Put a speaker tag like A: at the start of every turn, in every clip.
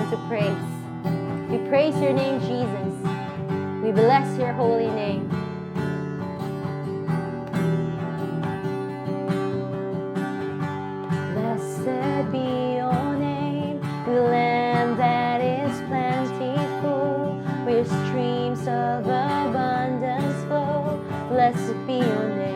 A: begin to praise. We praise your name, Jesus. We bless your holy name. Blessed be your name, the land that is plentiful, where streams of abundance flow. Blessed be your name.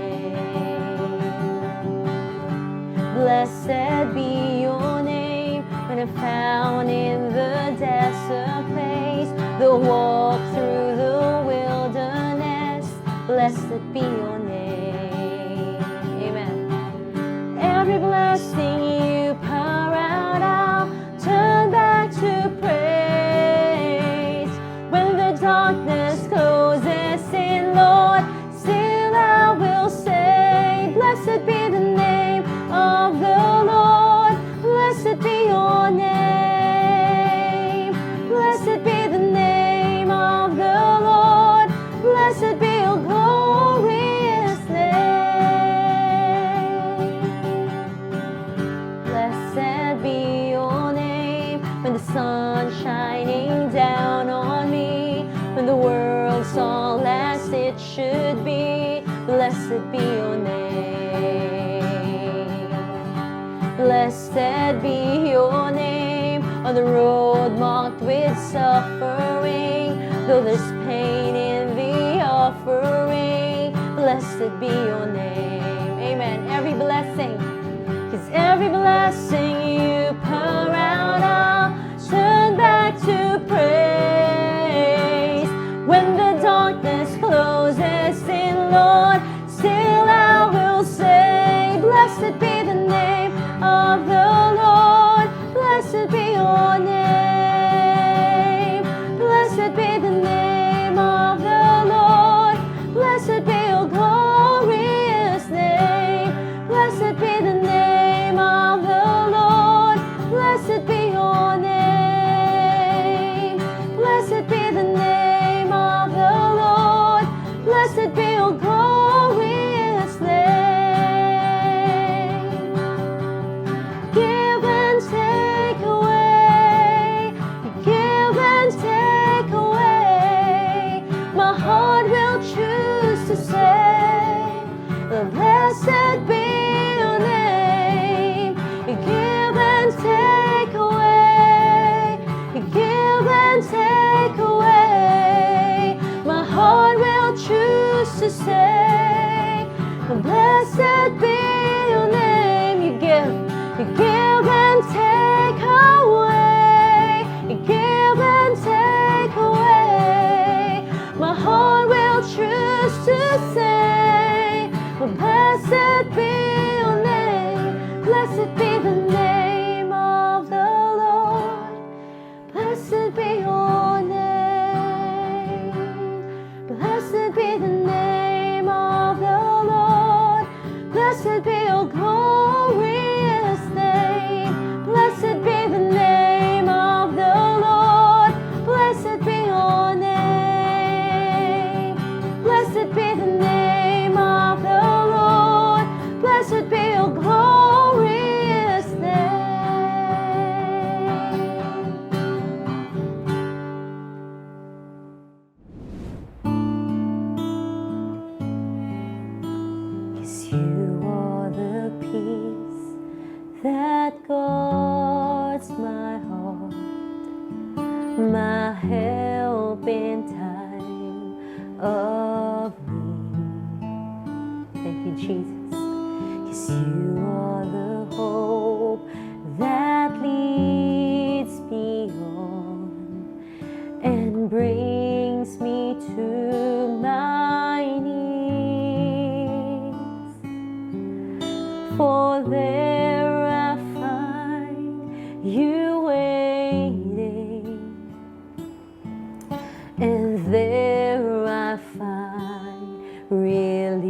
A: Blessed be your name, when I'm found in the desert place, the walk through the wilderness. Blessed be your name. Amen. Every blessing you pour out, I'll turn back to praise. When the darkness closes in, Lord, still I will say, blessed be the name of the Lord. Blessed be your name. Blessed be the name of the Lord. Blessed be your glorious name. Blessed be your name, when the sun's shining down on me, when the world's all as it should be. Blessed be your name. Blessed be your name, on the road marked with suffering, though there's pain in the offering. Blessed be your name. Amen. Every blessing, 'cause every blessing you pour out, I'll turn back to praise. When the darkness closes in, Lord, still I will say, blessed be the name of the Lord. Blessed be your name. Blessed be the name of the Lord. Blessed be your glorious name. Blessed be the name of the Lord. Blessed be your name. Blessed be the name of the Lord. Blessed be your glorious name. Give and take away. Give and take away. My heart will choose to say, blessed be your name. Give and take away. Give and take away. My heart will choose to say, blessed be your name. You give and take away. You give and take away. My heart will choose to say, blessed be your name. Blessed be the name of the Lord. Blessed be your name. Blessed be the name of the Lord. Blessed be your glorious name. Blessed be the name of the Lord. Blessed be your name. Blessed be the name of the Lord. Blessed be your glorious name. 'Cause you are the peace that guards my heart, my help in time of need. Thank you, Jesus. 'Cause you are the hope that leads me on and brings me to my knees. For there I find you waiting, and there I find release.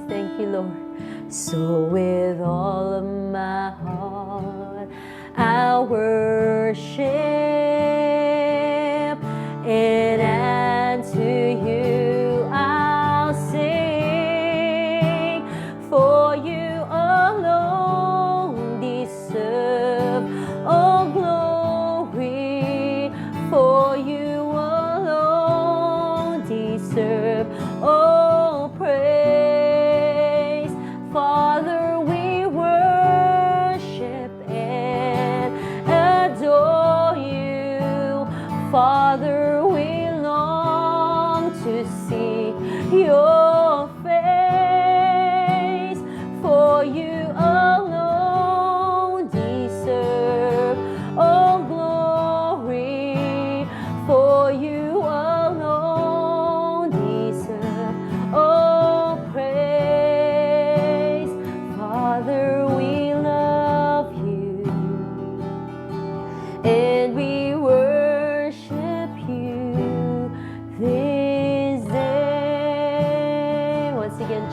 A: Thank you, Lord. So with all of my heart, I'll worship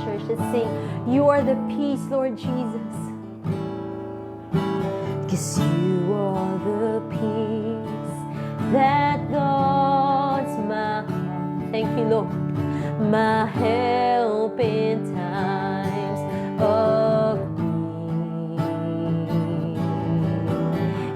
A: church. Let's sing, you are the peace, Lord Jesus. 'Cause you are the peace that guards my heart. Thank you, Lord. My help in times of need.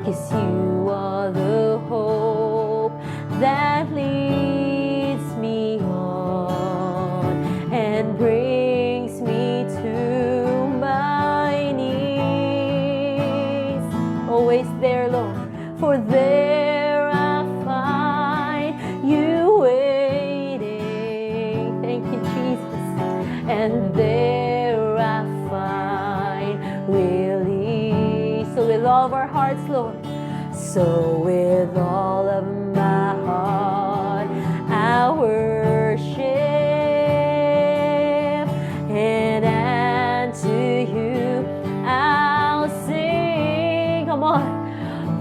A: 'Cause you are the hope that leads me on and brings me to my knees. Always there, Lord, for there I find you waiting. Thank you, Jesus. And there I find release. So with all of our hearts, Lord, so with all of my heart, I worship, and to you I'll sing. Come on.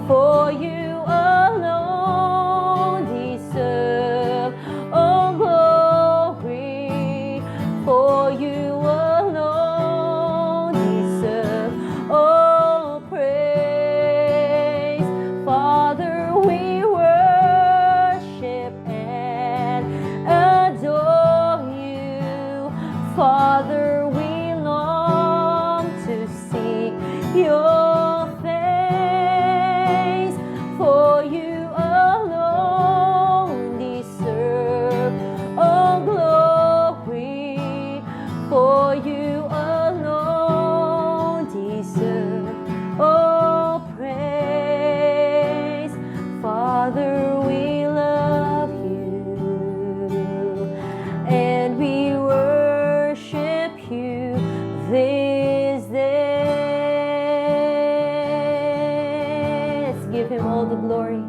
A: For you alone deserve all glory. For you alone deserve all praise. Father, we worship and adore you. Father, we long to seek your face. For you alone deserve all glory. For you alone deserve all praise. Father, we love you and we worship you this day. Let's give him all the glory.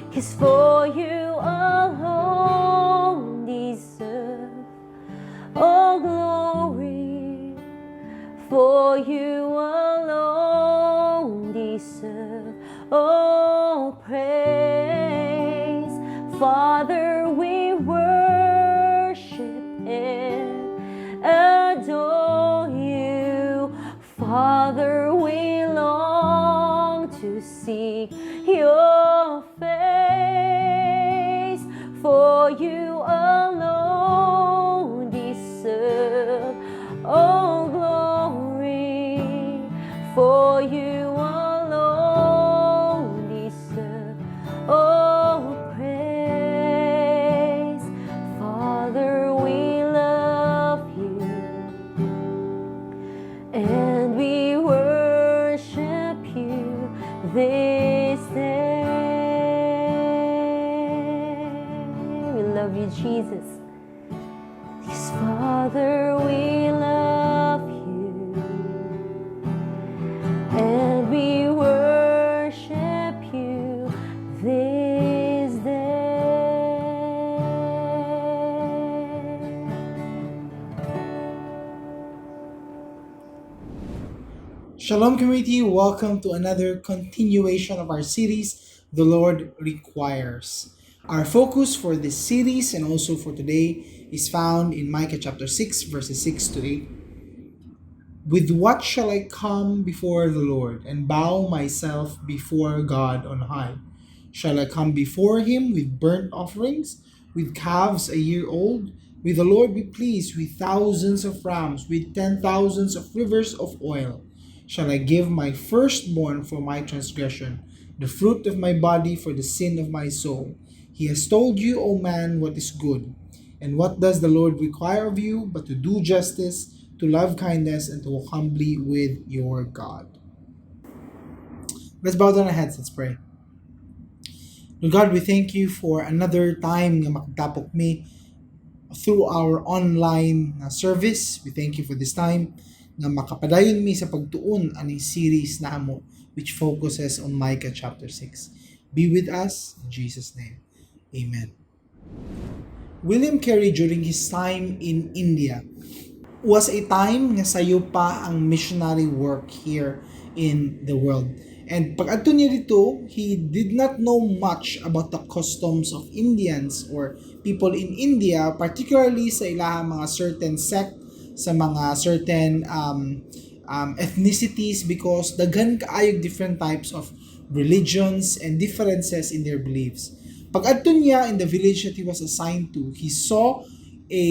A: 'Cause for you alone deserve all glory. For you alone deserve all praise. Father, we worship and adore you. Father, we long to seek your face. For you alone deserve all glory. For you alone deserve all praise. Father, we love you and we worship you this day. We love you, Jesus. Yes, Father, we love you and we worship you this day.
B: Shalom community, welcome to another continuation of our series, The Lord Requires. Our focus for this series and also for today is found in Micah chapter 6 verses 6 to 8. With what shall I come before the Lord and bow myself before God on high? Shall I come before him with burnt offerings, with calves a year old? Will the Lord be pleased with thousands of rams, with 10,000s of rivers of oil? Shall I give my firstborn for my transgression, the fruit of my body for the sin of my soul? He has told you, O man, what is good. And what does the Lord require of you but to do justice, to love kindness, and to walk humbly with your God? Let's bow down our heads, let's pray. Lord God, we thank you for another time nga makatapok mi through our online service. We thank you for this time nga makapadayon mi sa pagtuon aning series na amo which focuses on Micah chapter 6. Be with us in Jesus' name. Amen. William Carey, during his time in India, was a time nga sayo pa ang missionary work here in the world. And pag adto niya dito, he did not know much about the customs of Indians or people in India, particularly sa ilahang mga certain sect sa mga certain ethnicities because daghan kaayog different types of religions and differences in their beliefs. Pag-adto niya in the village that he was assigned to, he saw a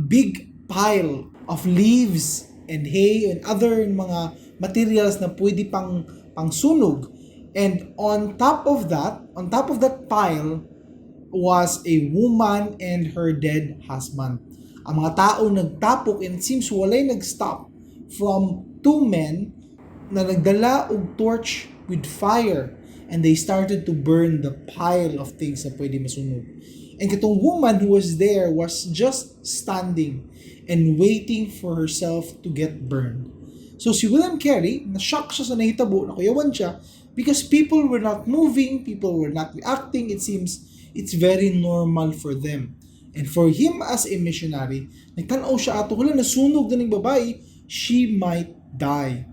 B: big pile of leaves and hay and other mga materials na pwede pang sunog. And on top of that pile was a woman and her dead husband. Ang mga tao nagtapok and it seems walay nag-stop from two men na nagdala og torch with fire and they started to burn the pile of things na pwede masunog. And katong woman who was there was just standing and waiting for herself to get burned. So si William Carey, na-shock siya sa nahitabo, nakuyawan siya because people were not moving, people were not reacting. It seems it's very normal for them. And for him as a missionary, nagtanaw siya ato, wala nasunog na ng babae, she might die.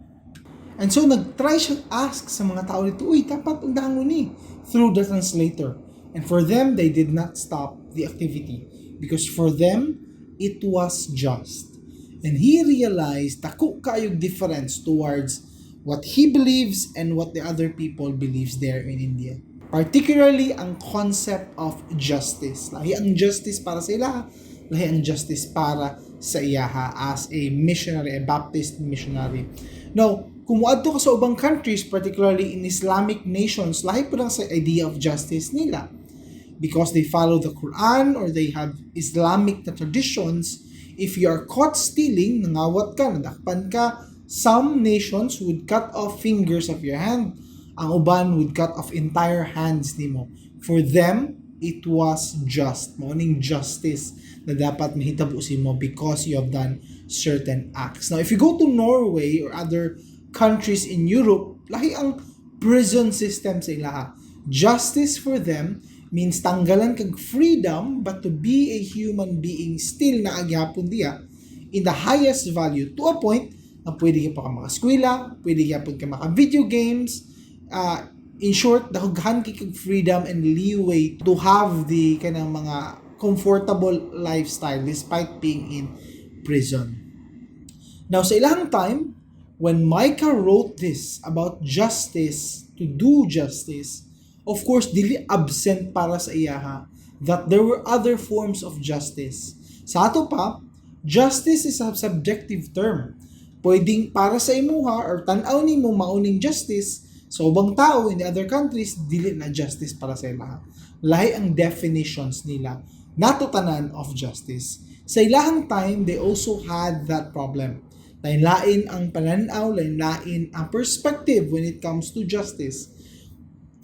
B: And so nagtry siya ask sa mga tao dito, uy, dapat undahan mo ni through the translator. And for them, they did not stop the activity because for them, it was just. And he realized dako kaayog difference towards what he believes and what the other people believes there in India. Particularly ang concept of justice. Lahi ang justice para sa ilaha, lahi ang justice para sa iyaha as a missionary, a Baptist missionary. Now, kung muadto ka sa ubang countries, particularly in Islamic nations, lahi po lang sa idea of justice nila. Because they follow the Quran or they have Islamic traditions, if you are caught stealing, nangawat ka, nadakpan ka, some nations would cut off fingers of your hand. Ang uban would cut off entire hands nimo. For them, it was just. Maoning justice na dapat mahitabo si mo because you have done certain acts. Now, if you go to Norway or other countries in Europe, lahi ang prison system sa ilaha. Justice for them means tanggalan kag freedom, but to be a human being still na agyapon diya in the highest value to a point na pwede ka maka-eskwela, pwede ka maka-video games. In short, dahughan kag freedom and leeway to have the kanang mga comfortable lifestyle despite being in prison. Now, sa ilang time, when Micah wrote this about justice, to do justice, of course, dili absent para sa iyaha that there were other forms of justice. Sa ato pa, justice is a subjective term. Pwedeng para sa imuha or tan-aw nimo mauning justice, sa ubang tao in the other countries, dili na justice para sa ilaha. Lahi ang definitions nila, nato tanan of justice. Sa ilahang time, they also had that problem. Lain-lain ang pananaw, lain-lain ang perspective when it comes to justice.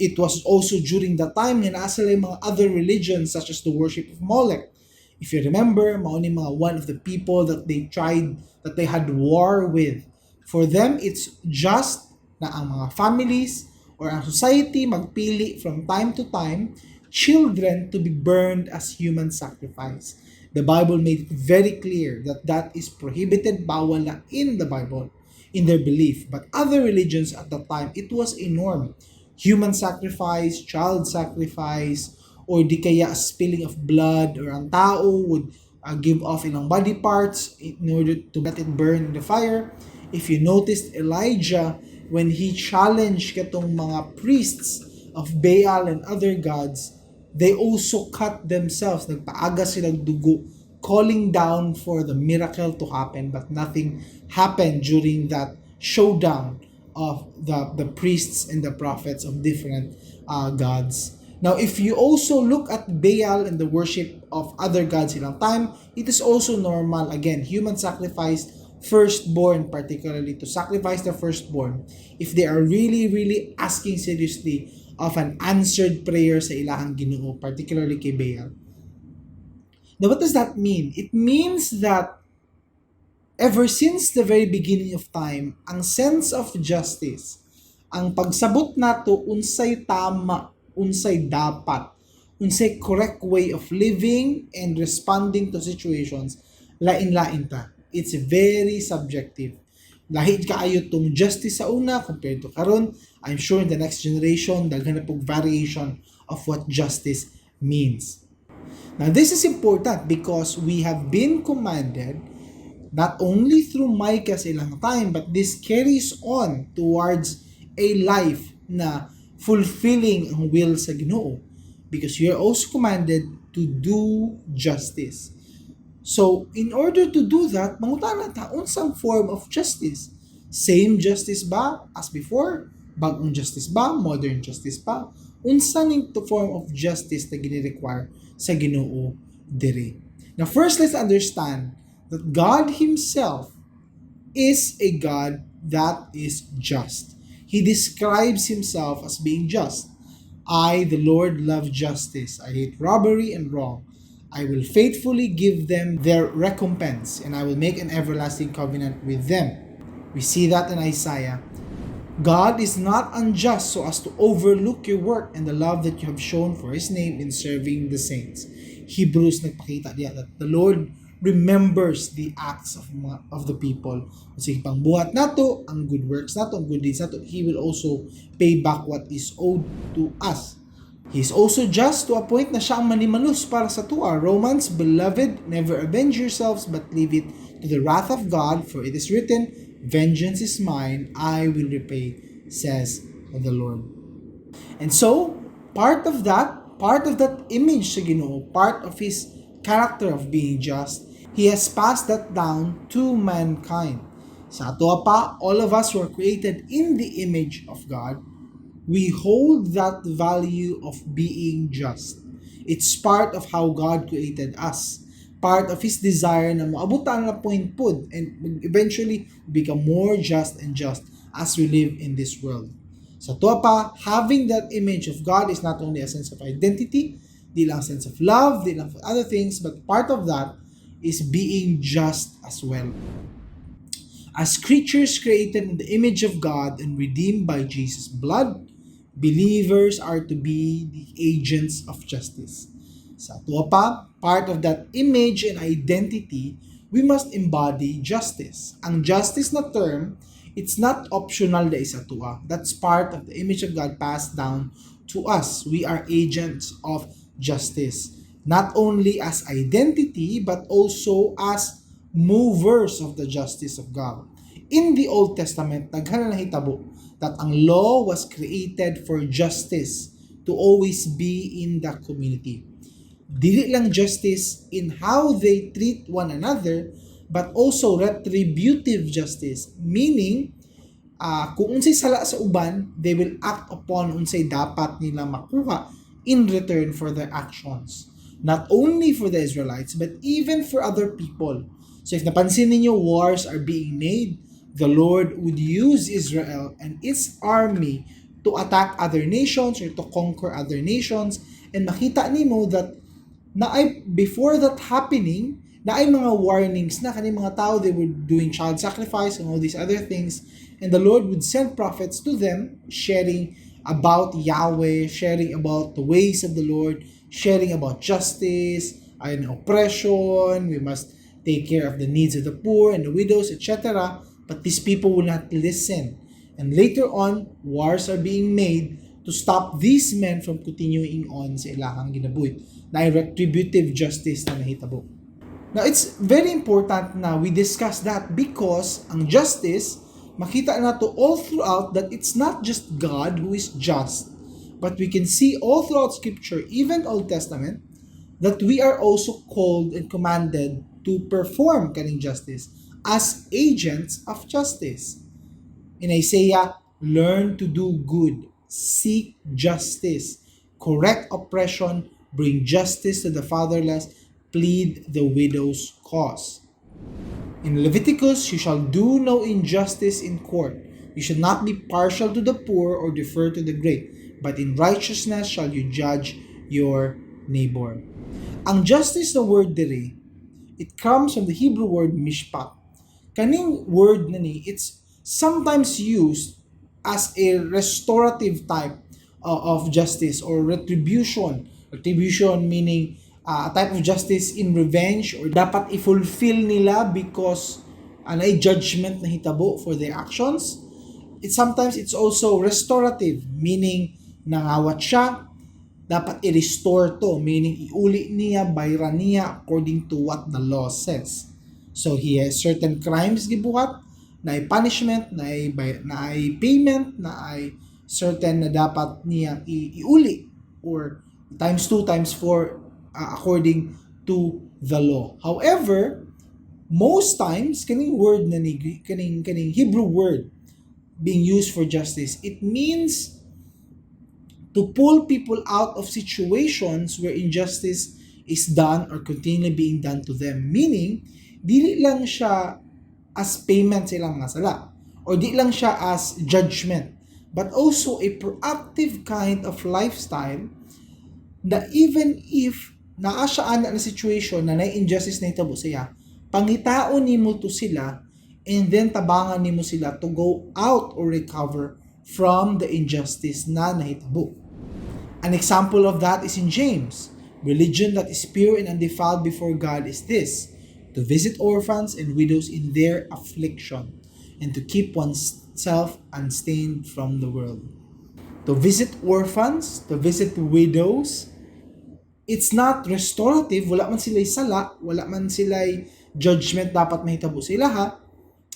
B: It was also during the time na nasa mga other religions such as the worship of Molech. If you remember, mauni mga one of the people that they had war with. For them, it's just na ang mga families or ang society magpili from time to time children to be burned as human sacrifice. The Bible made it very clear that that is prohibited, bawal na in the Bible, in their belief. But other religions at that time, it was a norm. Human sacrifice, child sacrifice, or di kaya spilling of blood, or ang tao would give off ilang body parts in order to let it burn in the fire. If you noticed Elijah, when he challenged katong mga priests of Baal and other gods, they also cut themselves. Nagpaaga silang dugo, calling down for the miracle to happen, but nothing happened during that showdown of the priests and the prophets of different gods. Now, if you also look at Baal and the worship of other gods in our time, it is also normal. Again, human sacrifice, firstborn particularly, to sacrifice the firstborn if they are really, really asking seriously of an answered prayer sa ilahang Ginoo, particularly kay Baal. Now, what does that mean? It means that ever since the very beginning of time, ang sense of justice, ang pagsabot nato unsay tama, unsay dapat, unsay correct way of living and responding to situations, lain-lain ta. It's very subjective. Lahi kaayo tong justice sa una compared to karon. I'm sure in the next generation, daghan na pong variation of what justice means. Now, this is important because we have been commanded not only through Micah sa ilang time, but this carries on towards a life na fulfilling ang will sa Ginoo. Because you're also commanded to do justice. So, in order to do that, mangutana ta unsang form of justice. Same justice ba as before? Bagong justice ba? Modern justice pa? Unsa ning to form of justice na gini-require sa Ginoo diri. Now, first, let's understand that God Himself is a God that is just. He describes Himself as being just. I, the Lord, love justice. I hate robbery and wrong. I will faithfully give them their recompense, and I will make an everlasting covenant with them. We see that in Isaiah. God is not unjust so as to overlook your work and the love that you have shown for His name in serving the saints. Hebrews nagpakita diya that the Lord remembers the acts of the people. Sige, pangbuhat nato, ang good works nato, ang good deeds nato, He will also pay back what is owed to us. He is also just to a point na siya ang manimalus para sa tuwa. Romans, beloved, never avenge yourselves but leave it to the wrath of God, for it is written, vengeance is mine, I will repay, says the Lord. And so, part of that image sa Ginoo, part of His character of being just, He has passed that down to mankind. Sa ato pa, all of us were created in the image of God. We hold that value of being just. It's part of how God created us. Part of His desire na maabutan na point pod and eventually become more just and just as we live in this world. Sa tuwa pa, having that image of God is not only a sense of identity, di lang sense of love, di lang for other things, but part of that is being just as well. As creatures created in the image of God and redeemed by Jesus' blood, believers are to be the agents of justice. Sa tuwa pa, part of that image and identity, we must embody justice. Ang justice na term, it's not optional na isa tuwa. That's part of the image of God passed down to us. We are agents of justice. Not only as identity, but also as movers of the justice of God. In the Old Testament, daghan na hitabo that ang law was created for justice to always be in the community. Dili lang justice in how they treat one another, but also retributive justice, meaning kung unsay sala sa uban, they will act upon unsay dapat nila makuha in return for their actions. Not only for the Israelites, but even for other people. So if napansin ninyo, wars are being made, the Lord would use Israel and its army to attack other nations or to conquer other nations. And makita nimo that before that happening, naay mga warnings na kaning mga tao, they were doing child sacrifice and all these other things. And the Lord would send prophets to them, sharing about Yahweh, sharing about the ways of the Lord, sharing about justice and oppression. We must take care of the needs of the poor and the widows, etc. But these people will not listen. And later on, wars are being made to stop these men from continuing on sa ilahang ginabuhi. Na retributive justice na nahitabo. Now, it's very important na we discuss that because ang justice, makita nato all throughout that it's not just God who is just, but we can see all throughout Scripture, even Old Testament, that we are also called and commanded to perform kaning justice as agents of justice. In Isaiah, learn to do good, seek justice, correct oppression, bring justice to the fatherless, plead the widow's cause. In Leviticus, you shall do no injustice in court. You shall not be partial to the poor or defer to the great, but in righteousness shall you judge your neighbor. Ang justice na word diri, it comes from the Hebrew word mishpat. Kaning word na ni, it's sometimes used as a restorative type of justice or retribution. Retribution meaning a type of justice in revenge or dapat i-fulfill nila because ay judgment na hitabo for their actions. Sometimes it's also restorative, meaning nangawat siya, dapat i-restore to, meaning iuli niya, bayran niya according to what the law says. So he has certain crimes gibuhat, na ay punishment, na ay payment, na ay certain na dapat niya iuli or times 2, times 4 according to the law. However, most times kaning word na ni kaning Hebrew word being used for justice, it means to pull people out of situations where injustice is done or continually being done to them. Meaning, dili lang siya as payment sa ilang mga sala or di lang siya as judgment, but also a proactive kind of lifestyle na even if naa siya ana na situation na na-injustice na itabo siya, pangitaon nimo to sila and then tabangan nimo sila to go out or recover from the injustice na nahitabo. An example of that is in James. Religion that is pure and undefiled before God is this: to visit orphans and widows in their affliction, and to keep oneself unstained from the world. To visit orphans, to visit widows, it's not restorative, wala man sila'y sala, wala man sila'y judgment dapat mahitabo sila ha,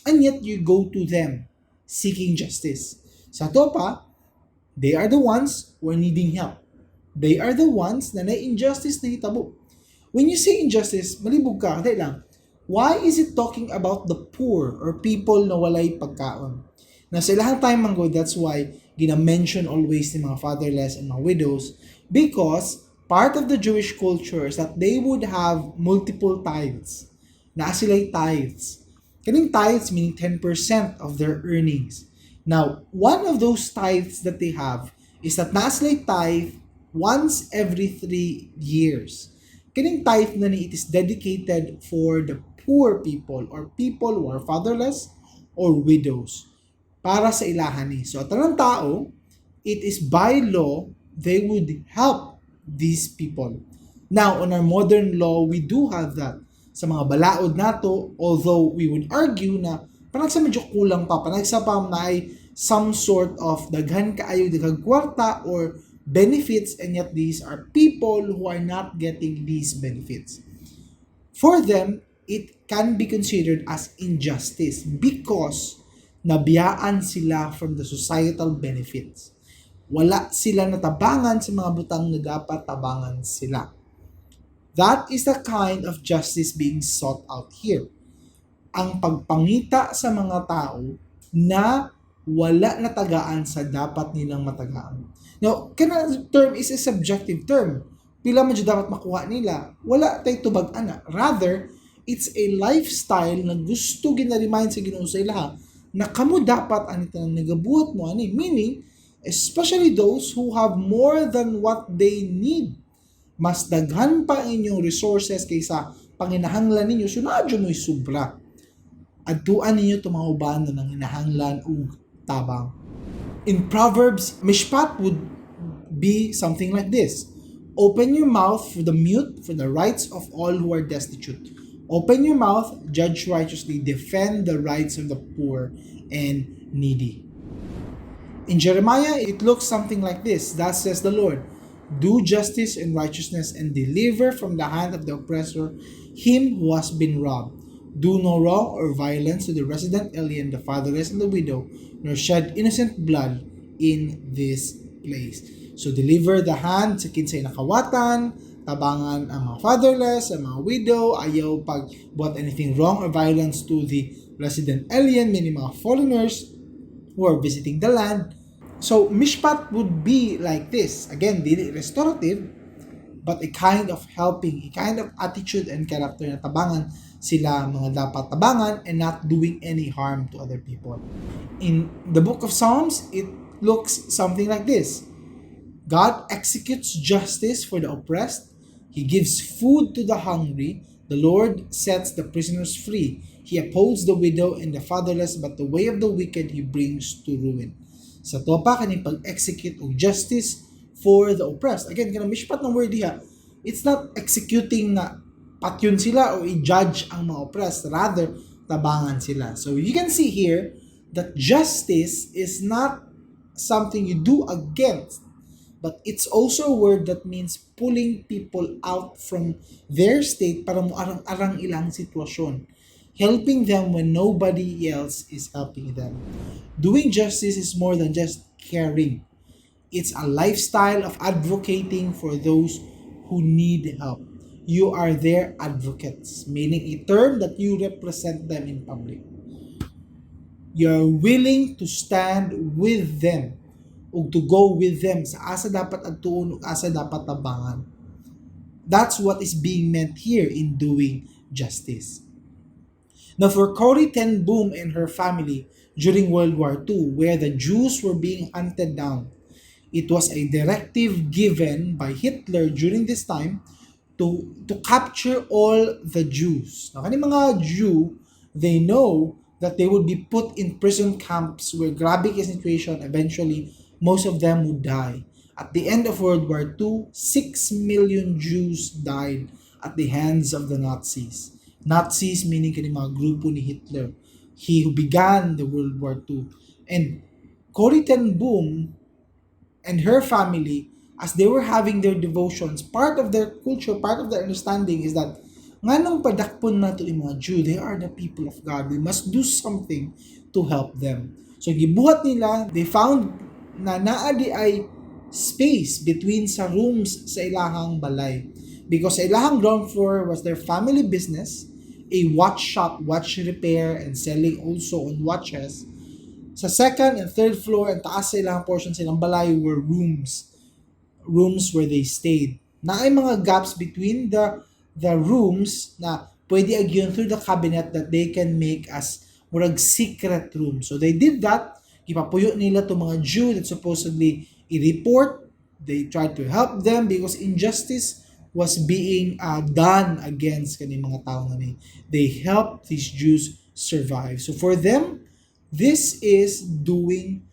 B: and yet you go to them seeking justice. Sa to pa, they are the ones who are needing help. They are the ones na na-injustice na hitabo. When you say injustice, malibog ka, dahil lang, why is it talking about the poor or people na walay pagkaon? Na sa ilahang time manggo, that's why gina-mention always ni mga fatherless and mga widows, because part of the Jewish culture is that they would have multiple tithes. Na sila'y tithes. Kaning tithes meaning 10% of their earnings. Now, one of those tithes that they have is that na sila'y tithe once every 3 years. Kining tithe na ni, it is dedicated for the poor people or people who are fatherless or widows para sa ilahan ni. So, tanang tao, it is by law, they would help these people. Now, on our modern law, we do have that. Sa mga balaod nato, although we would argue na parang sa medyo kulang pa, parang sa pa na ay some sort of daghan kaayo, daghang kwarta or benefits, and yet these are people who are not getting these benefits. For them, it can be considered as injustice because nabiyaan sila from the societal benefits. Wala sila natabangan sa mga butang na dapat tabangan sila. That is the kind of justice being sought out here. Ang pagpangita sa mga tao na wala natagaan sa dapat nilang matagaan. Now, kana term is a subjective term. Pila man dyan dapat makuha nila. Wala tayo tubag ana. Rather, it's a lifestyle na gusto ginaremind sa Ginoo sa ilaha na kamo dapat anito nang nagabuhat mo ani. Meaning, especially those who have more than what they need. Mas daghan pa inyong resources kaysa panginahanglan ninyo, sunadyo mo'y sobra. Adtuan ninyo tumauban na ng hinahanglan ug tabang. In Proverbs, mishpat would be something like this: open your mouth for the mute, for the rights of all who are destitute. Open your mouth, judge righteously, defend the rights of the poor and needy. In Jeremiah, it looks something like this: thus says the Lord, do justice and righteousness and deliver from the hand of the oppressor him who has been robbed. Do no wrong or violence to the resident alien, the fatherless and the widow, nor shed innocent blood in this place. So deliver the hand sa kinsay nakawatan, tabangan ang mga fatherless, ang mga widow, ayaw pag buat anything wrong or violence to the resident alien, meaning mga foreigners who are visiting the land. So mishpat would be like this. Again, dili restorative, but a kind of helping, a kind of attitude and character na tabangan sila mga dapat tabangan and not doing any harm to other people. In the book of Psalms, it looks something like this: God executes justice for the oppressed. He gives food to the hungry. The Lord sets the prisoners free. He upholds the widow and the fatherless, but the way of the wicked He brings to ruin. Sa to pa kaning pag-execute og justice for the oppressed. Again, kanang mishpat ng word diha, it's not executing na patyon sila o i-judge ang mga oppressed. Rather, tabangan sila. So you can see here that justice is not something you do against, but it's also a word that means pulling people out from their state para mo arang-arang ilang sitwasyon. helping them when nobody else is helping them. Doing justice is more than just caring. It's a lifestyle of advocating for those who need help. You are their advocates, meaning a term that you represent them in public. You're willing to stand with them o to go with them sa asa dapat adtuon ug asa dapat tabangan. That's what is being meant here in doing justice. Now, for Corrie ten Boom and her family during World War II, where the Jews were being hunted down, it was a directive given by Hitler during this time to capture all the Jews. Now, kani mga Jew, they know that they would be put in prison camps where grabe ka situation, eventually most of them would die. At the end of World War II, 6 million Jews died at the hands of the Nazis. Nazis meaning kani mga grupo ni Hitler. He who began the World War II. And Corrie ten Boom and her family, as they were having their devotions, part of their culture, part of their understanding is that nganong padakpon nato yung mga Jew, they are the people of God. We must do something to help them. So gibuhat nila, they found na naadi ay space between sa rooms sa ilahang balay. Because sa ilahang ground floor was their family business, a watch shop, watch repair, and selling also on watches. Sa second and third floor, and taas sa ilang portion silang balay were rooms where they stayed. Na ay mga gaps between the rooms na pwede agyon through the cabinet that they can make as murag secret room. So they did that. Ipapuyo nila to mga Jew that supposedly i-report. They tried to help them because injustice was being done against kani mga tao nga ni. They helped these Jews survive. So for them, this is doing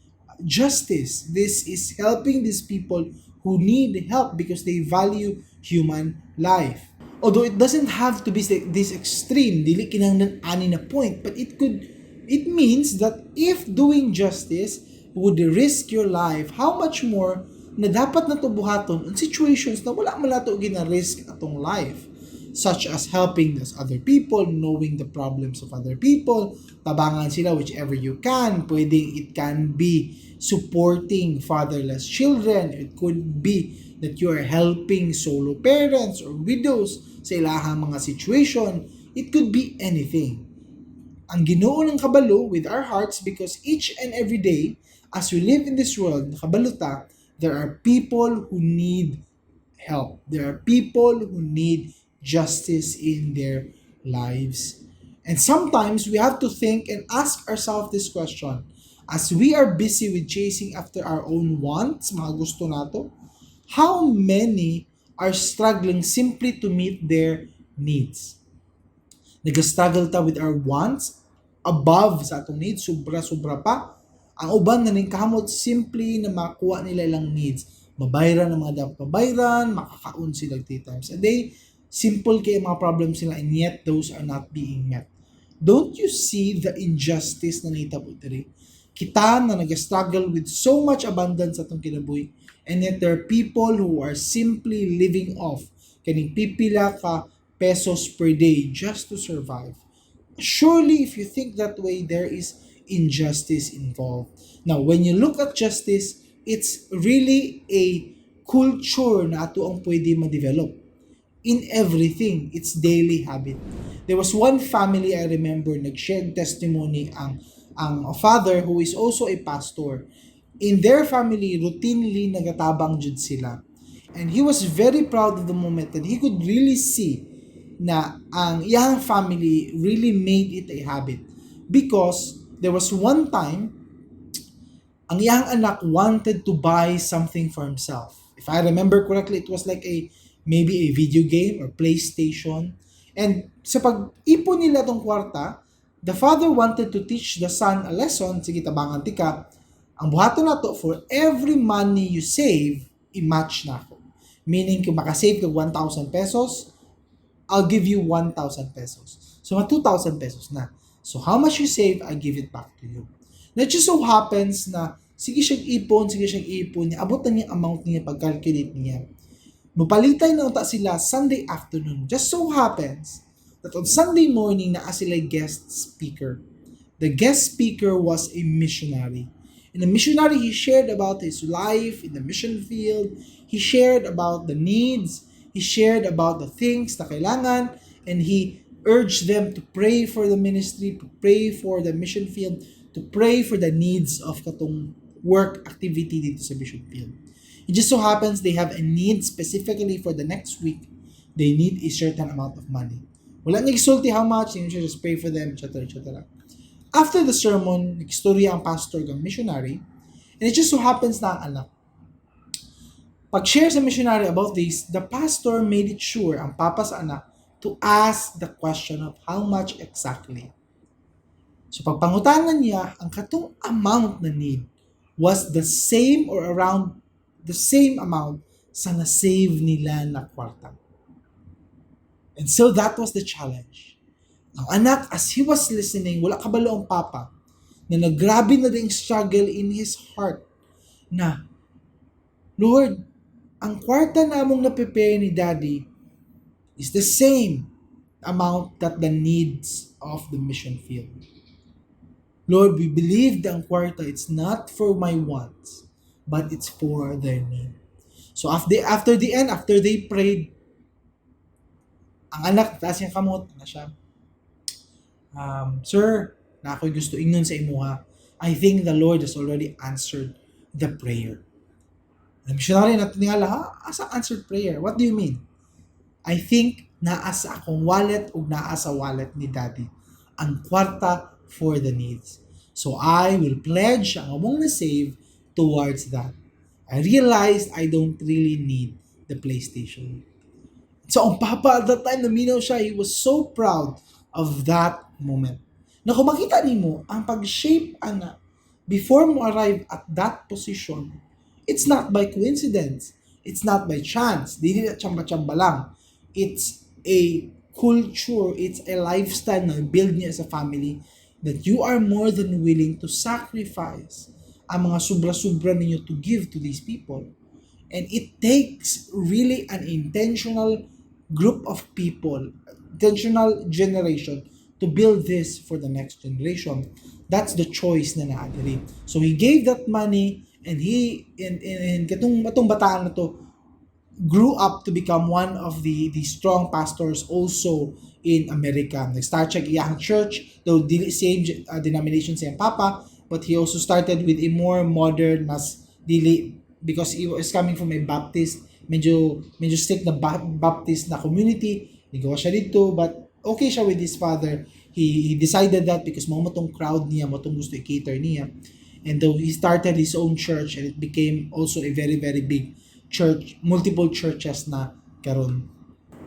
B: justice. This is helping these people who need help because they value human life. Although it doesn't have to be this extreme, dili kinahanglan ani na point, but it means that if doing justice would risk your life, how much more na dapat nato buhaton in situations na wala man nato gina-risk atong life, such as helping those other people, knowing the problems of other people, tabangan sila whichever you can. Pwedeng it can be supporting fatherless children. It could be that you are helping solo parents or widows sa ilahang mga situation. It could be anything. Ang Ginoo ng kabalo with our hearts, because each and every day as we live in this world, nakabaluta, there are people who need help. There are people who need justice in their lives. And sometimes we have to think and ask ourselves this question. As we are busy with chasing after our own wants, mga gusto nato, how many are struggling simply to meet their needs? Nag-struggle ta with our wants above sa atong needs, sobra-sobra pa. Ang uban na ning kamot simply na makuha nila ilang needs. Mabayran ng mga dapat mabayran, makakaon sila 3 times a day. Simple kay mga problems sila, and yet those are not being met. Don't you see the injustice na nahitabo diri? Kita na nag-struggle with so much abundance sa atong kinabuhi, and yet there are people who are simply living off kaning pipila ka pesos per day just to survive. Surely, if you think that way, there is injustice involved. Now, when you look at justice, it's really a culture na ato ang pwede ma-develop. In everything, it's daily habit. There was one family I remember nag-share testimony ang father who is also a pastor. In their family, routinely nagatabang jud sila. And he was very proud of the moment that he could really see na ang iyang family really made it a habit. Because there was one time, ang iyang anak wanted to buy something for himself. If I remember correctly, it was like maybe a video game or PlayStation. And sa pag-ipon nila tong kwarta, the father wanted to teach the son a lesson. Sige, tabangan tika. Ang buhaton na to, for every money you save, i-match na ako. Meaning, kung makasave ka 1,000 pesos, I'll give you 1,000 pesos. So, 2,000 pesos na. So, how much you save, I give it back to you. Now, it just so happens na sige siyang ipon niya, abot na niya amount niya, pag-calculate niya. Mupalitay na unta sila Sunday afternoon. Just so happens, that on Sunday morning naa sila guest speaker. The guest speaker was a missionary. And the missionary, he shared about his life in the mission field. He shared about the needs. He shared about the things na kailangan. And he urged them to pray for the ministry, to pray for the mission field, to pray for the needs of katong work activity dito sa mission field. It just so happens they have a need specifically for the next week. They need a certain amount of money. Wala niya gisulti how much, you should just pray for them, etc. etc. After the sermon, nag-istorya ang pastor ng missionary, and it just so happens na ang anak. Pag-share sa missionary about this, the pastor made it sure, ang papa sa anak, to ask the question of how much exactly. So pagpangutanan niya, ang katong amount na need was the same or around the same amount sa na-save nila na kwarta. And so that was the challenge. Ang anak, as he was listening, wala kabalo ang papa, na nagrabe na rin struggle in his heart, na, Lord, ang kwarta namong na-prepare ni Daddy is the same amount that the needs of the mission field. Lord, we believe that ang kwarta, it's not for my wants, but it's for their need. So after they prayed, ang anak, taas niyang kamot, na siya, Sir, na ako'y gusto ingnon sa imuha. I think the Lord has already answered the prayer. The missionary na tiningala, asa answered prayer? What do you mean? I think naa sa akong wallet o naa sa wallet ni Daddy ang kwarta for the needs. So I will pledge ang among na-save towards that. I realized I don't really need the PlayStation. So ang papa at that time, naminaw siya, he was so proud of that moment. Na kung makita nimo ang pag-shape ana before mo arrive at that position, it's not by coincidence. It's not by chance. Dili na chamba-chamba lang. It's a culture, it's a lifestyle na build niya as a family that you are more than willing to sacrifice ang mga sobra-sobra ninyo to give to these people. And it takes really an intentional group of people, intentional generation to build this for the next generation. That's the choice na naadiri. So he gave that money, and he and katong bataan na to grew up to become one of the strong pastors also in America. Nag-start siya iyang church, though same denomination siyang papa, but he also started with a more modern, mas dili, because he was coming from a Baptist, medyo strict na Baptist na community. Ligaw siya dito, but okay siya with his father. He decided that because mo matong crowd niya, matong gusto i-cater niya. And though he started his own church, and it became also a very, very big church, multiple churches na karon.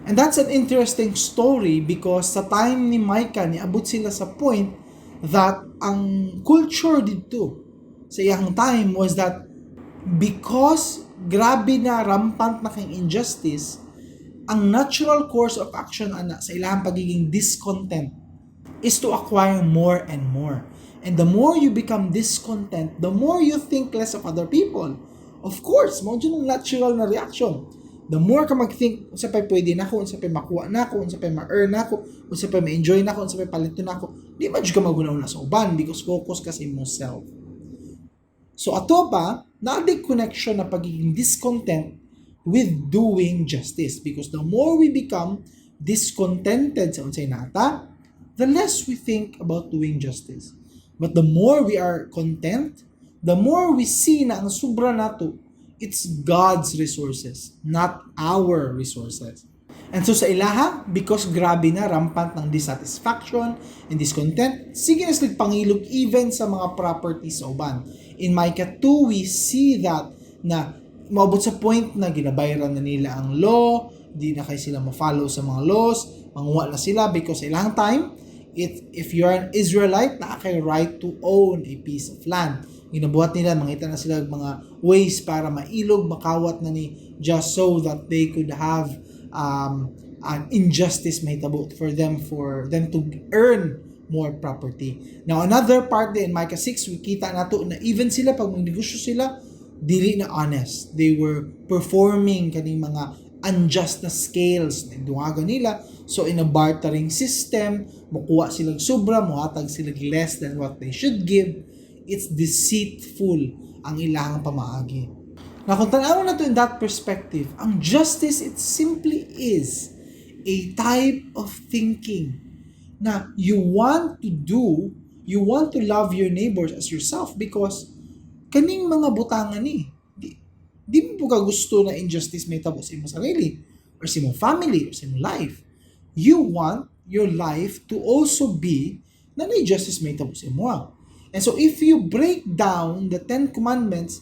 B: And that's an interesting story because sa time ni Micah, niabot sila sa point that ang culture dito sa iyang time was that because grabe na rampant na kang injustice, ang natural course of action ana sa ilang pagiging discontent is to acquire more and more. And the more you become discontent, the more you think less of other people. Of course, mo dyan ang natural na reaction. The more ka mag-think, unsa pa'y pwede na ako, unsa pa'y makuha na ako, unsa pa'y ma-earn na ako, unsa pa'y ma-enjoy na ako, unsa pa'y palito na ako, di man dyan ka magunaw na sa uban because focus ka sa imong self. So ato pa, na-adig connection na pagiging discontent with doing justice. Because the more we become discontented sa unsay nata, the less we think about doing justice. But the more we are content, the more we see na ang sobra nato, it's God's resources, not our resources. And so sa ilaha, because grabe na, rampant ng dissatisfaction and discontent, sige na sila pangilog even sa mga properties sa uban. In Micah 2, we see that na maabot sa point na ginabayaran na nila ang law, di na kayo sila ma-follow sa mga laws, manguha na sila because sa ilang time, if you're an Israelite, na kay right to own a piece of land. Ginabuhat nila, mangita na sila mga ways para mailog, makawat na ni just so that they could have an injustice mahitabo for them to earn more property. Now, another part din, in Micah 6, we kita nato na even sila, pag magnegosyo sila, dili na honest. They were performing kaning mga unjust na scales na dungagan nila So in a bartering system, mukuha silang sobra, muhatag silang less than what they should give. It's deceitful ang ilang pamaagi. Now kung tanawin na to in that perspective, ang justice, it simply is a type of thinking na you want to love your neighbors as yourself because kaning mga butangan ni. Di mo ka gusto na injustice may tabo sa imong sarili or sa imong family or sa imong life. You want your life to also be na may justice may tabo sa imo. And so if you break down the 10 commandments,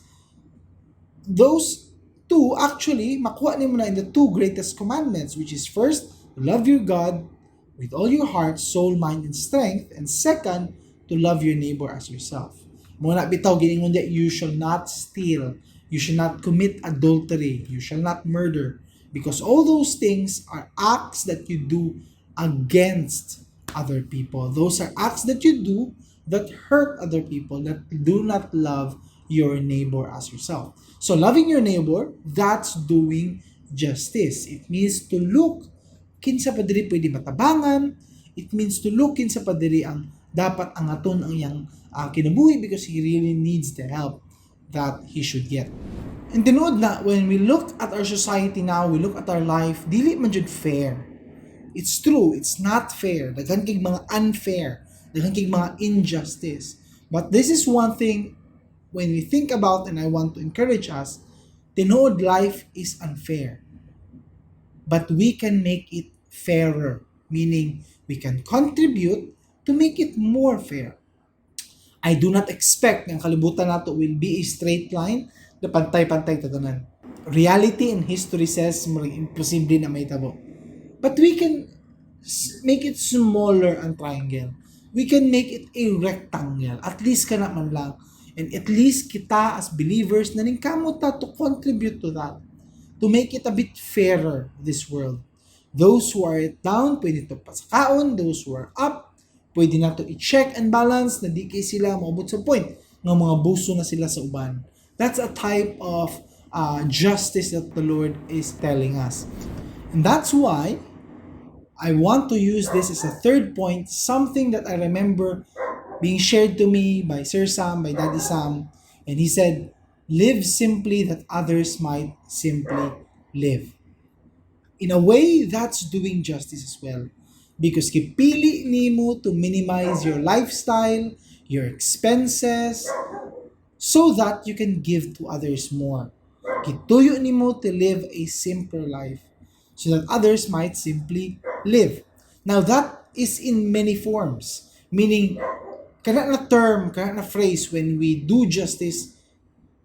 B: those two actually makuha nimo na in the two greatest commandments, which is first, love your God with all your heart, soul, mind, and strength, and second, to love your neighbor as yourself. Muna bitaw giningon that you shall not steal, you shall not commit adultery, you shall not murder, because all those things are acts that you do against other people. Those are acts that you do that hurt other people, that do not love your neighbor as yourself. So loving your neighbor, that's doing justice. It means to look kinsa pa diri pwede matabangan. It means to look kinsa pa diri ang dapat ang aton ang iyang kinabuhi because he really needs the help that he should get. And tinuod na, when we look at our society now, we look at our life, dili man jud fair. It's true, it's not fair. Daghan kay mga unfair, daghan kay mga injustice. But this is one thing when we think about, and I want to encourage us, tinuod life is unfair. But we can make it fairer, meaning we can contribute to make it more fair. I do not expect ng kalibutan nato will be a straight line na pantay-pantay tatanan. Reality and history says imposible na may tabo. But we can make it smaller ang triangle. We can make it a rectangle. At least kana man lang. And at least kita as believers na ningkamot ta to contribute to that. To make it a bit fairer, this world. Those who are down, pwede to pasakaon. Those who are up, pwede na to i-check and balance na di kay sila maabot sa point ng mga buso na sila sa uban. That's a type of justice that the Lord is telling us. And that's why I want to use this as a third point, something that I remember being shared to me by Sir Sam, by Daddy Sam, and he said, live simply that others might simply live. In a way, that's doing justice as well. Because kipili nimo to minimize your lifestyle, your expenses, so that you can give to others more. Kituyo nimo to live a simpler life, so that others might simply live. Now that is in many forms, meaning kana na term, kana na phrase when we do justice,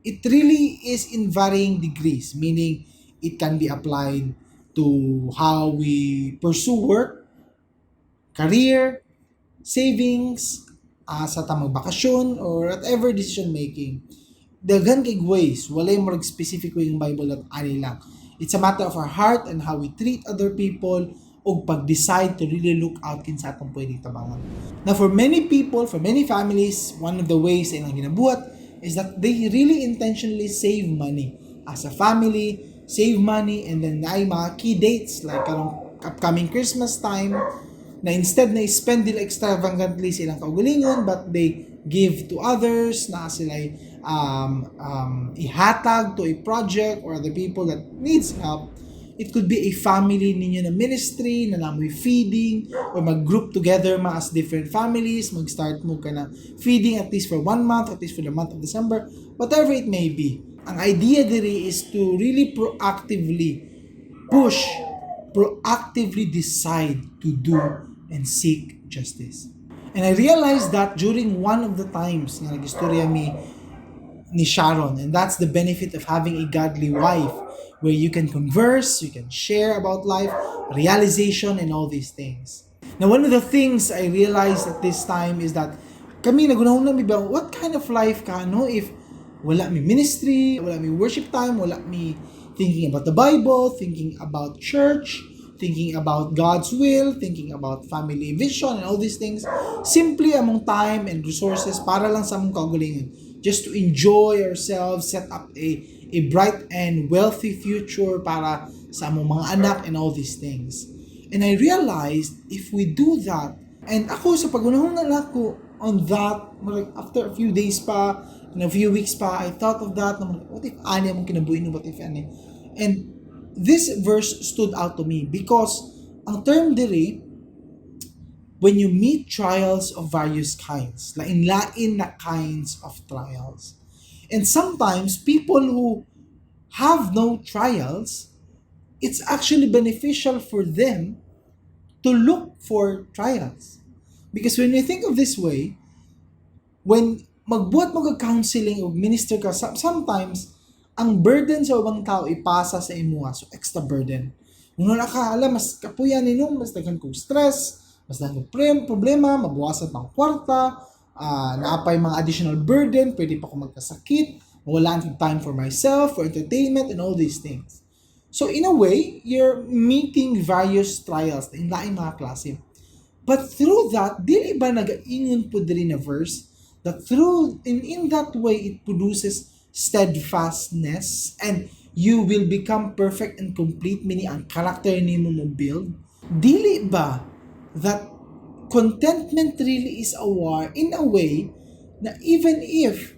B: it really is in varying degrees, meaning it can be applied to how we pursue work, career, savings, sa tamang bakasyon, or whatever decision making. Daghan kay ways, walay more specific way yung Bible at ani lang. It's a matter of our heart and how we treat other people o pag-decide to really look out kinsa atong pwedeng tabangan. Now for many people, for many families, one of the ways na ilang ginabuhat is that they really intentionally save money. As a family, save money, and then ay mga key dates like karong upcoming Christmas time na instead na spend nila extravagantly silang kaugalingon, but they give to others na sila ihatag to a project or other people that needs help. It could be a family ninyo na ministry na namoy feeding or mag-group together as different families, mag-start mo ka na feeding at least for 1 month, at least for the month of December, whatever it may be. Ang idea diri is to really proactively push, proactively decide to do and seek justice. And I realized that during one of the times na nag-istorya ni Sharon, and that's the benefit of having a godly wife where you can converse, you can share about life, realization, and all these things. Now, one of the things I realized at this time is that kami nagunahon na ba, what kind of life ka, no? If wala mi ministry, wala mi worship time, wala mi thinking about the Bible, thinking about church, thinking about God's will, thinking about family vision, and all these things. Simply among time and resources para lang sa among kaugalingon. Just to enjoy ourselves, set up a bright and wealthy future para sa among mga anak and all these things. And I realized if we do that, and ako sa pagunahon na ako on that, after a few days pa, and a few weeks pa, I thought of that, what if ani among kinabuhi no, what if ani? And this verse stood out to me because ang term diri, when you meet trials of various kinds, lain-lain na kinds of trials. And sometimes people who have no trials, it's actually beneficial for them to look for trials. Because when you think of this way, when magbuhat mo ka counseling o minister ka, sometimes ang burden sa ubang tao ipasa sa imuha, so extra burden. Kung na ka, alam, mas kapuyan ninyo, mas daghan kong stress, mas daghan kong problema, mabuwasan pang kwarta, naapay mga additional burden, pwede pa ako magkasakit, wala akong time for myself, for entertainment, and all these things. So in a way, you're meeting various trials in laing mga klase. But through that, dili ba nag-ingon po diri na verse that through in that way it produces steadfastness and you will become perfect and complete, meaning ang character nimo mo build. Dili ba that contentment really is a war in a way na even if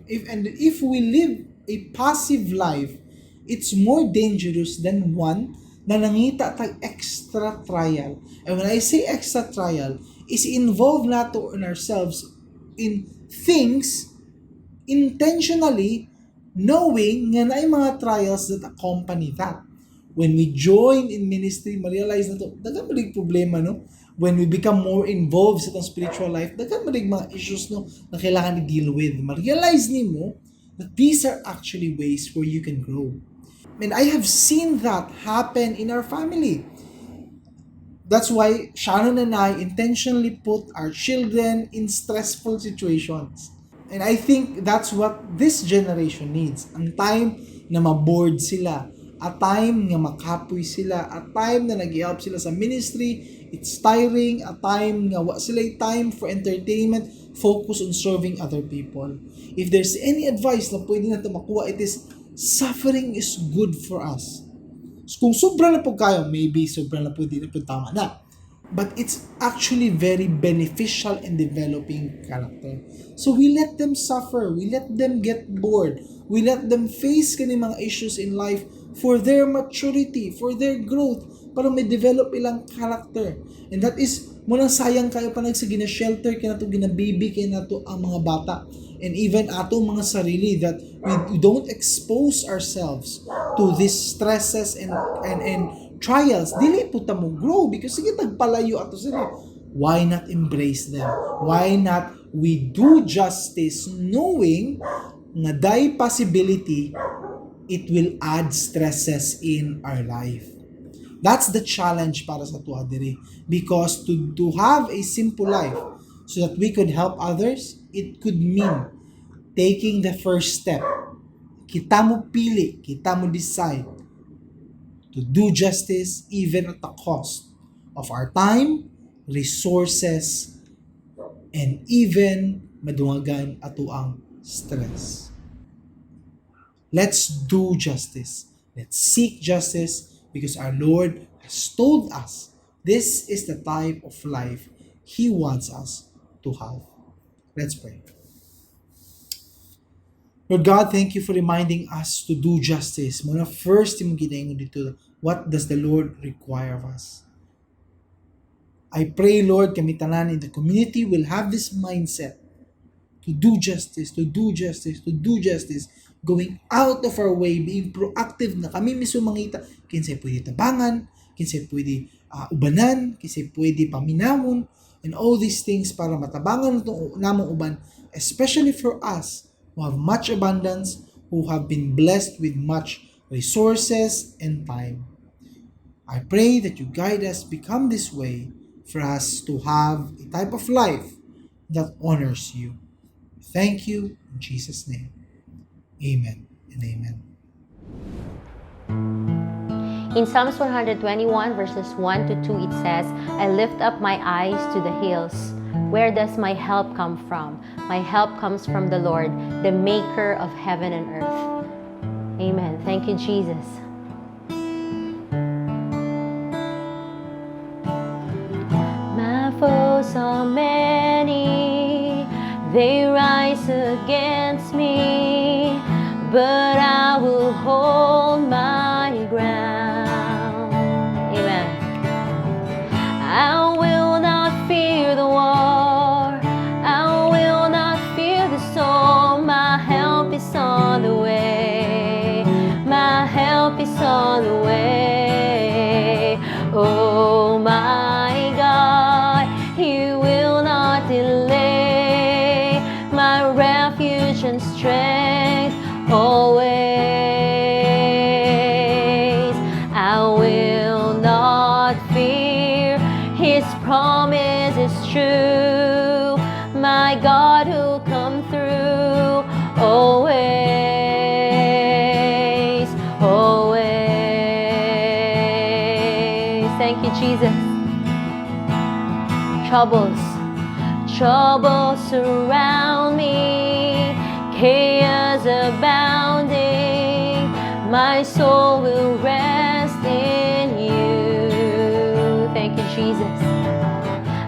B: we live a passive life, it's more dangerous than one na nangita tag extra trial. And when I say extra trial, is involve nato in ourselves in things intentionally knowing nga na mga trials that accompany that. When we join in ministry, ma-realize na to, dagan malig problema, no? When we become more involved sa itong spiritual life, dagan malig mga issues, no, na kailangan i-deal with. Ma-realize nimo that these are actually ways where you can grow. And I have seen that happen in our family. That's why Shannon and I intentionally put our children in stressful situations. And I think that's what this generation needs. Ang time na ma-bored sila. A time na makapoy sila. A time na nag-help sila sa ministry. It's tiring. A time na sila time for entertainment. Focus on serving other people. If there's any advice na pwede natin makuha, it is suffering is good for us. So, kung sobra na po kayo, maybe sobra na po, di na po tama na. But it's actually very beneficial in developing character. So we let them suffer. We let them get bored. We let them face kani mga issues in life for their maturity, for their growth, para may develop ilang character. And that is, munang sayang kayo pa nagsige na shelter, kaya na ito ginababy, kaya na ito ang mga bata. And even ato mga sarili that we don't expose ourselves to these stresses and trials. Dili po ta mo grow because sige tagpalayo ato sila. Why not embrace them? Why not we do justice knowing nga day possibility it will add stresses in our life. That's the challenge para sa tuwa diri. Because to have a simple life so that we could help others, it could mean taking the first step. Kita mo pili, kita mo decide to do justice even at the cost of our time, resources, and even madungagan ato ang stress. Let's do justice. Let's seek justice because our Lord has told us this is the type of life He wants us to have. Let's pray. Lord God, thank you for reminding us to do justice. Muna first yung ginaingon dito, what does the Lord require of us? I pray, Lord, kami tanan in the community will have this mindset to do justice, to do justice, to do justice, going out of our way, being proactive na kami mismo mangita, kinsay pwede tabangan, kinsay pwede ubanan, kinsay pwede paminamon, and all these things para matabangan itong namang uban, especially for us who have much abundance, who have been blessed with much resources and time. I pray that you guide us become this way for us to have a type of life that honors you. Thank you in Jesus' name. Amen and amen.
A: In Psalms 121 verses 1 to 2, it says, I lift up my eyes to the hills. Where does my help come from? My help comes from the Lord, the maker of heaven and earth. Amen. Thank you, Jesus. foes are many, they rise against me, but I will hold my ground. Amen. I will not fear the war, I will not fear the storm. My help is on the way, my help is on the way. Oh my God, He will not delay, my refuge and strength always. I will not fear, His promise is true, my God who'll come through always, always. Thank you, Jesus. Troubles surround me, chaos abounding, my soul will rest in you. Thank you, Jesus.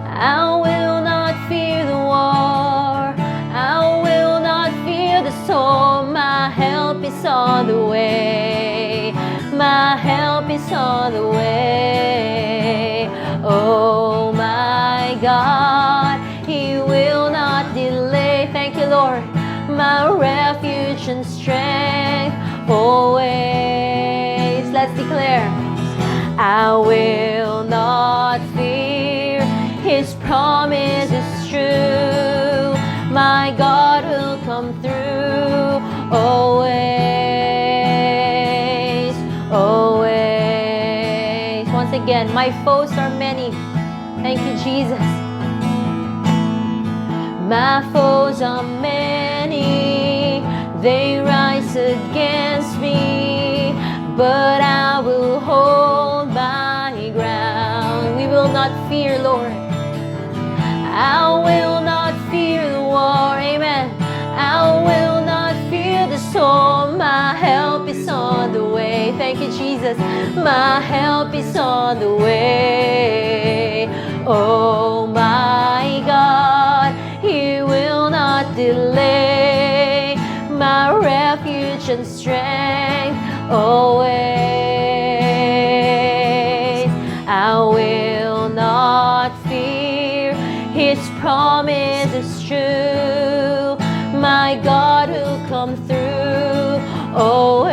A: I will not fear the war, I will not fear the storm. My help is on the way, my help is on the way. Oh my God, He will not delay. Thank you, Lord, my refuge and strength always. Let's declare, I will not fear, His promise is true, my God will come through always, always. Once again, my foes are many. Thank you, Jesus. My foes are many, they rise against me, but I will hold my ground. We will not fear, Lord. I will not fear the war, amen. I will not fear the storm. My help is on the way. Thank you, Jesus. My help is on the way. Oh my God, He will not delay, my refuge and strength always. I will not fear, His promise is true, my God will come through always,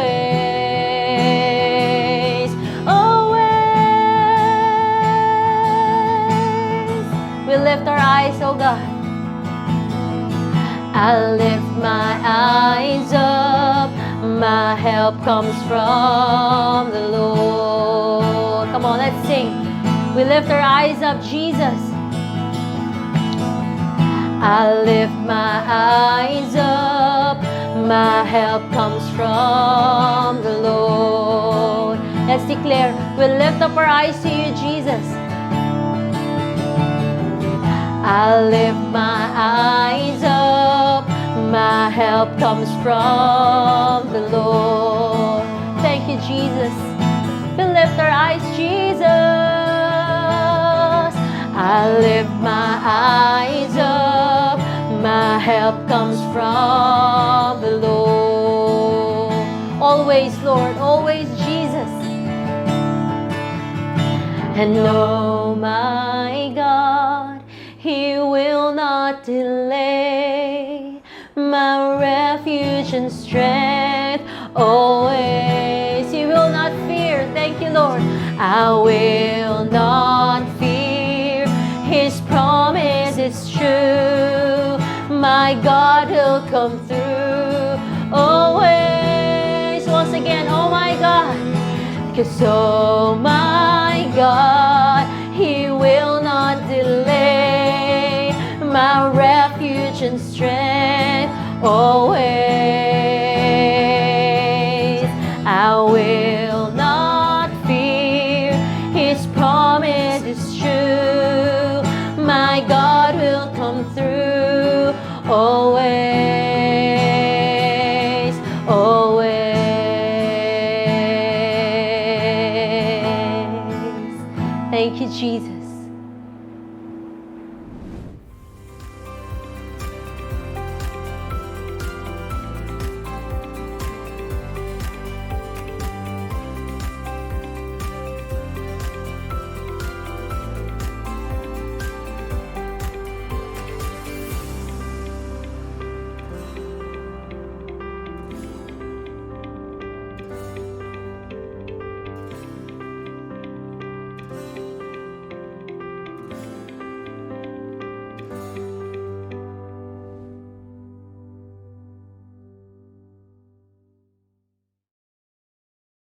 A: always. We lift our eyes, oh God. I lift my eyes up, my help comes from the Lord. Come on, let's sing. We lift our eyes up, Jesus. I lift my eyes up, my help comes from the Lord. Let's declare, we lift up our eyes to you, Jesus. I lift my eyes up, my help comes from the Lord. Thank you, Jesus. We lift our eyes, Jesus. I lift my eyes up, my help comes from the Lord. Always, Lord, always, Jesus. And oh my God, He will not delay, my refuge and strength always. He will not fear. Thank you, Lord. I will not fear, His promise is true, my God will come through always. Once again, oh my God, because oh my God, He will not delay, my refuge and strength always. I will not fear, His promise is true, my God will come through always.